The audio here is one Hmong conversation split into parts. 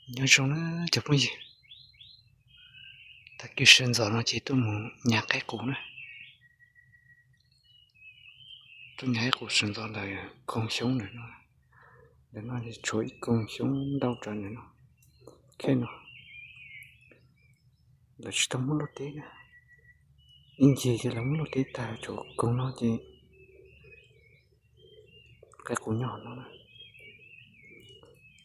Nyob zoo na cov phooj ywg, tag kis sawv ntxov no ces tuaj mus nyas qaib qus na. Tuaj nyas qaib qus sawv ntxov ntawm koog xyoob ntawm no. Ntawm no tshuav ib koog xyoob ntau tsawv ntawm no. Khej no lawv tsis tau muab luaj teb na. Ib ncig ces lawv muab luaj teb tag, tshuav koog no ces qaib qus nyob no na.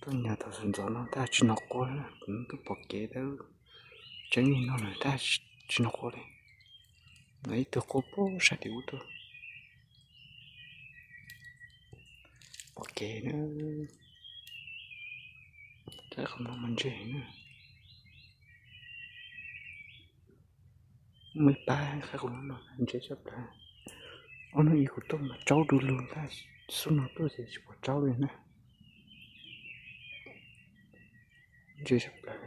Tuaj nyas thaum sawv ntxov no tab tsis hnov quaj na, kuv twb pom kev tseeb li no lawm tab tsis hnov quaj li. No ib tug quaj puag sab tim ub tuaj. Pom kev na. Qaib qus no mas ntse na. Muaj ib pab qaib qus no ntse tshaj plaws. Ob hnub ib kuv tuaj mas tsaub du lug tab xub no tuaj ces tsis pom tsaub li na. Ntse tshaj plaws.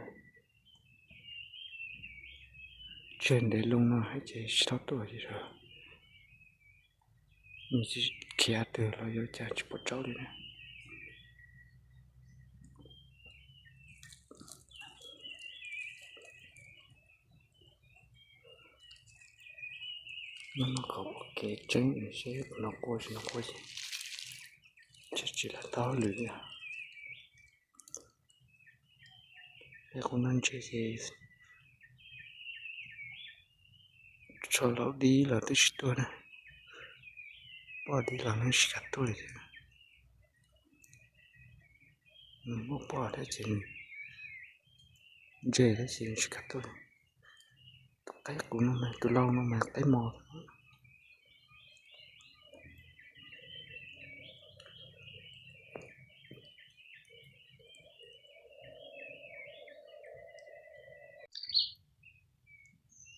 Tseg ntev loo no ces tsis tau tuaj ces nws tsis khiav twg los yuav cas tsis pom tsaub li na. Nyob no kom pom kev tseeb seb puas hnov quaj tsis hnov quaj ces tsis tsis lam tau hauj lwm li. Qaib qus no ntse ces tso laus dib los twb tsis tuaj na. Poj dib los nws tsis kam tuaj li thiab. Nws muaj poj dab tsi ntse tab sis nws tsis kam tuaj li. Tus qaib qus no mas tus lau no mas qaib mos.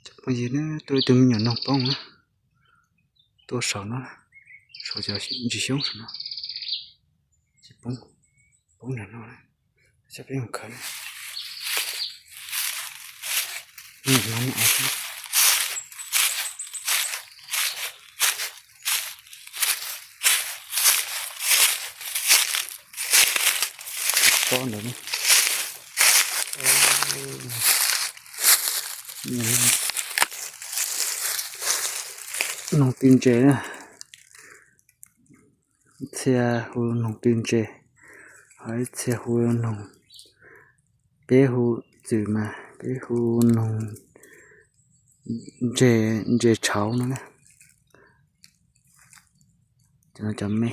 Cov phooj ywg na, tuaj ib tug me nyuam noog poob na, tuaj saum no, saum cov ntsis xyoob saum no, poob, poob nram no, peb mus khaws. Pob ntawd, noog tw ntses na. Ib txhia hu noog tw ntses, ho ib txhia hu noog, peb hu txwm mas peb hu noog ntses, ntses tshauv no na. Cov no cov me,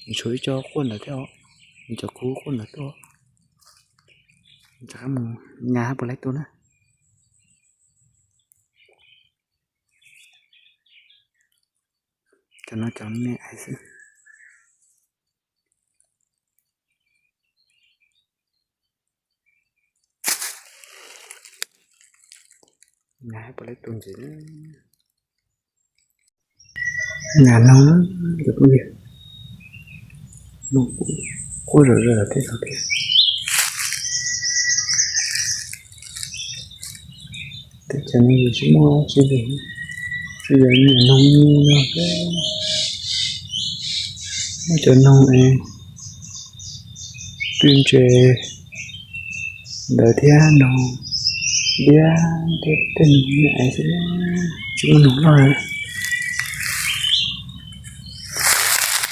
nws tshuav ib co quaj ntawd thiab os, nws cov kub quaj ntawd tuaj. Rov qab mus nyas puas laib tua na. Cov no cov me ais xwb. Nyas puas laib tua ntses na. Nyas noog, cov phooj ywg, noog quaj zom zaws tej zaum thiab. Teb chaws no yus tsis muaj tsi li, tsuas yog nyas noog no xwb. Muaj cov noog es tw ntses ntawd thiab, noog liab thiab tej noog me ais xwb, tsis muaj noog loj li.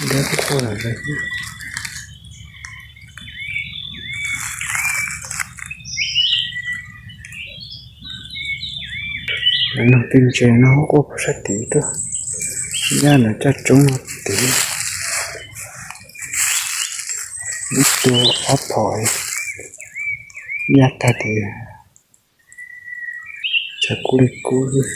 Liab quaj quaj lawm. Lawv noog tw ntses no quaj puag sab tid tuaj, yaj lawv caj roob no tid. Ib tug ob phom, yaj tag tid. Tshav kub li kub xwb.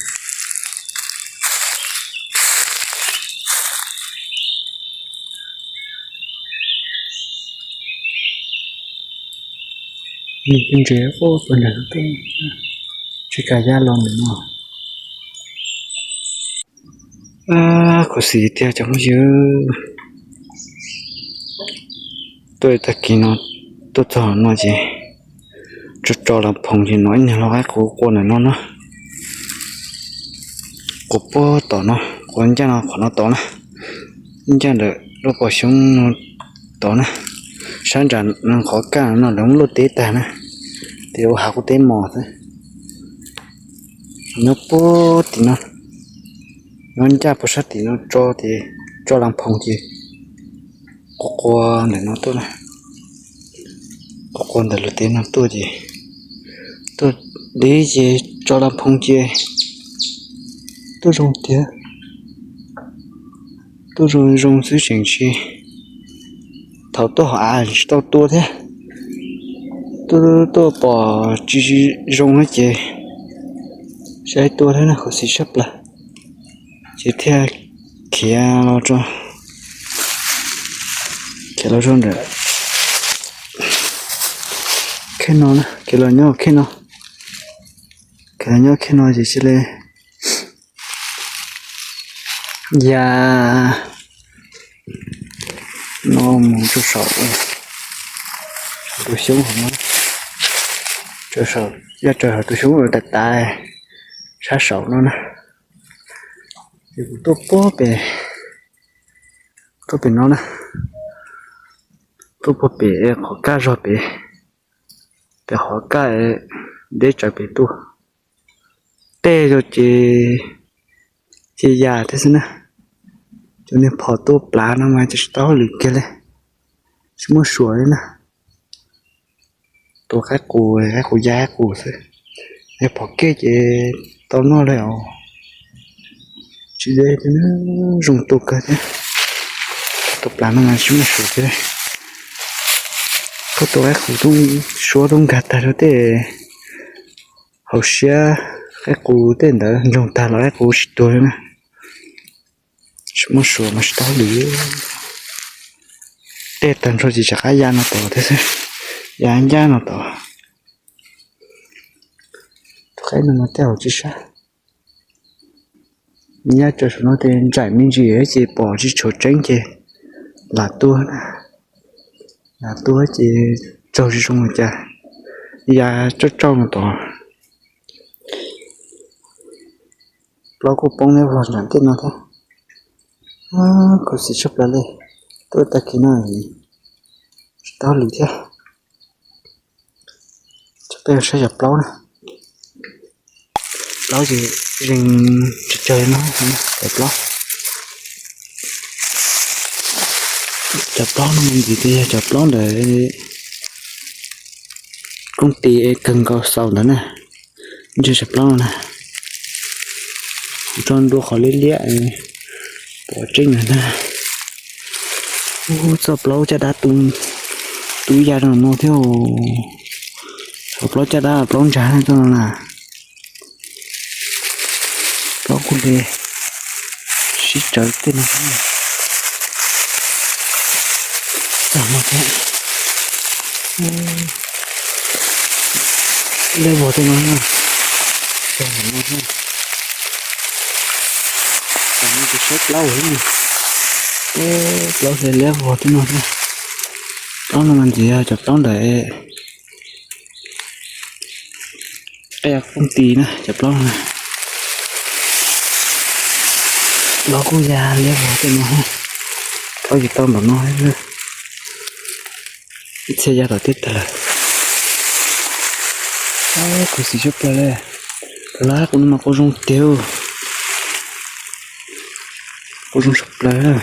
Nws tw ntses quaj puag nram no tuaj, tsis kam ya los ntawm no. Khuv xim tiag cov phooj ywg, tuaj tag kis no tuaj txog no ces tso tso los phoom ces hnov ib niag lau qaib qus quaj ntawm no na. Quaj puag tom no, quaj ncaj no qhov no tod na, ncaj ntawm lub pob xyoob no tod na. Sab nram qhov kaj no lawv muab luaj teb tag na, ces ua hav qub teb mos xwb. Nyob puag tim no, nyob ncaj puag sab tim no tso ces tso las phoos ces qua qua ntawm no tuaj na, qua qua ntawm lawv teb no tuaj ces tuaj deb ces tso las phoos ces tuaj zoo tiag, tuaj zoo zoo xwb tseem tsis, thaum tuaj hauv av tsis tau tua thiab, tuaj tuaj pom tsis zoo no ces saib tua thiab na, khuv xim tshaj plaws. Ces thiaj khiav los, khiav los rau ntawm khej no, khiav los nyob khej no, khiav los nyob khej no ces cia li ya no mus rau saum tus xyoob hauv no, ya raws hauv tus xyoob tas tas sab saud no na. Ces kuv tuaj puag pem, tuaj pem no na, tuaj puag pem qhov kaj zog pem, pem qhov kaj deb tsawv pem tuaj. Tej zaum ces, ces yam thiab xwb na, cov niag phom tuaj plav no mas ces tsis tau hauj lwm kiag li, tsis muaj suav li na. Tua qaib qus, qaib qus ya qaib qus xwb, niag phom kej ces tau noj li os. Tsis deb, zoo tua kawg thiab. Tua plav no mas tsis muaj suav kiag li. Koj tua qaib qus suab tub nkag tag rau tej hauv siab, qaib qus tej ntawd ntsoog tag los qaib qus tsis tuag li na. Tsis muaj suav mas tsis tau hauj lwm. Tej tag nrho ces rov qab ya no tod thiab xwb, ya ncaj no tod. Tus qaib no mas tej hauv tsis sab, ya raws saum no ces nraim me ntsis ces pom tsis tshua tseeb ces lam tua, lam tua ces tsaug tsis zoo li cas, ya tsauj tsauj no tod. Plaub kuj poob liab vog nram tej no thiab. Khuv xim tshaj plaws li, tuaj tag kis no tsis tau hauj lwm thiab. Peb saib cov plaub na, plaub ces zeeg tsawg tsawg no, cov plaub, cov plaub no ntxim tias yog cov plaub ntawm kooj tis kawg nkaus xaus ntawd na. Ntsia cov plaub no na, kuv tso ntua qhov liab liab pov tseeb ntawd na. Ub, txoj plaub caj dab tub ya rau no thiab. Cov plaub caj dab plaub ntsag txoj no na. Plaub kuj li sib tsawv tej no thiab. Tag no thiab. Liab vog tej no, tag no thiab. Tam no ces saib plaub, plaub hle liab vog tej no thiab. Plaub no mas ntxim yog cov plaub ntawm kooj tis na, cov plaub no. Plaub kuj ya liab vog tej no, plaub ces tau npaum no. Ib txhia ya tom teb tag lawm. Khuv xim tshaj plaws li. Lawv hais qus no mas qus zoo tiag, qus zoo tshaj plaws.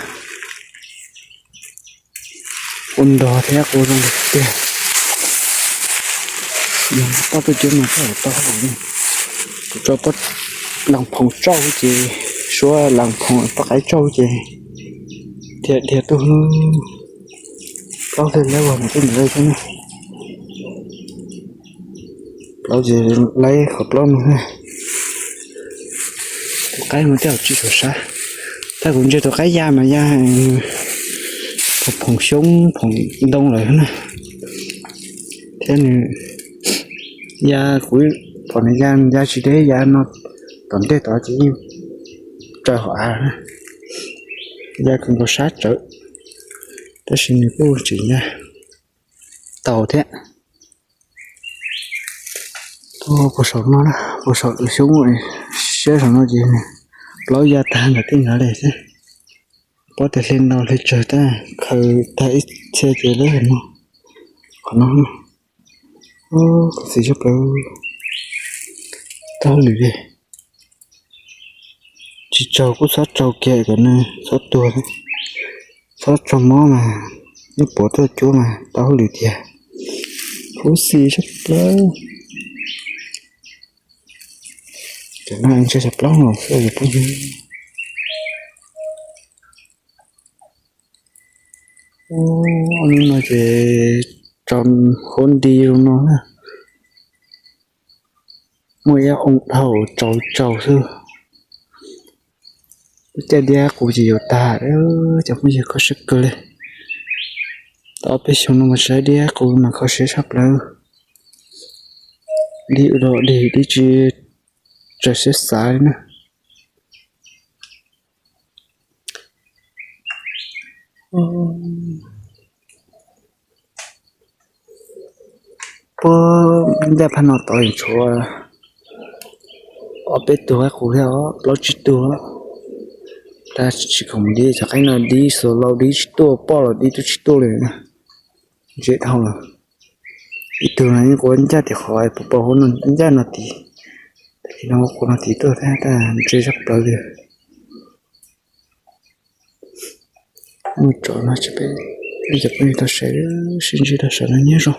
Qus ntog thiab qus zoo tiag. Yog pob tuaj coob no txhob tau hauj lwm. Kuv tso pob las phoom tsauj ces, suab las phoom pob qaib tsauj ces dhia dhia tuaj. Plaub hle liab vog ntawm tej ntawd thiab na. Plaub ces laib qhov plaub no. Tus qaib mas tej zaum tsis tshua sab, tab kuv ntsia tus qaib ya mas ya phoom xyoob phoom ntoo lawm na. Thiab nws ya, kuv pom nws ya, ya tsis deb, ya no tom ntej tod ces yeej raws hauv av na. Ya kawg nkaus sab tsawv, tab sis nws kuj tseem ya tau thiab. Tuaj puag saum no na, puag saum tus xyoob siab saum no ces plaub ya tag ntawm tej ntawd li xwb. Pob tias hle ntau hle tsawg tab khaws tag ib txhia ces lawv hais no. Qhov no, khuv xim tshaj plaws. Tau hauj lwm li. Tsis tsaug kuj txhob tsaug kiag kom nws txhob tuag, txhob raug mob mas, neb puas tuaj cuab mas tau hauj lwm tiag. Khuv xim tshaj plaws. Cov no ntshe xyov plaub no xwb yog phooj ywg. Ob hnub no ces tsaus huab nti zoo no na. Muaj ib ob oo dhau tsaus tsaus xwb. Lub caij diab qus ces yuav tag, cov phooj ywg, kho siab kawg li. Tau ob peb xyoos no mas saib diab qus mas kho siab tshaj plaws. Dib ua dog dig, dib tsis txawj siab xav li na. Puag ncaj phab no tod tshuav ob peb tug qaib qus thiab, plaub tsib tug. Tab sis tsis khoom dib, cov qaib no dib xuas lauj, dib tsis tuaj, poj los dib twb tsis tuaj li na. Ntse dhau lawm. Ib tug no yeej quaj ncaj tim qhov pos pos huab no ncaj no tid. Tim no quaj no tid tuaj thiab, ntse tshaj plaws li. Mus tso no tsis peb, ib cov phooj ywg tau saib, sib ntsib tau saib no nyob zoo.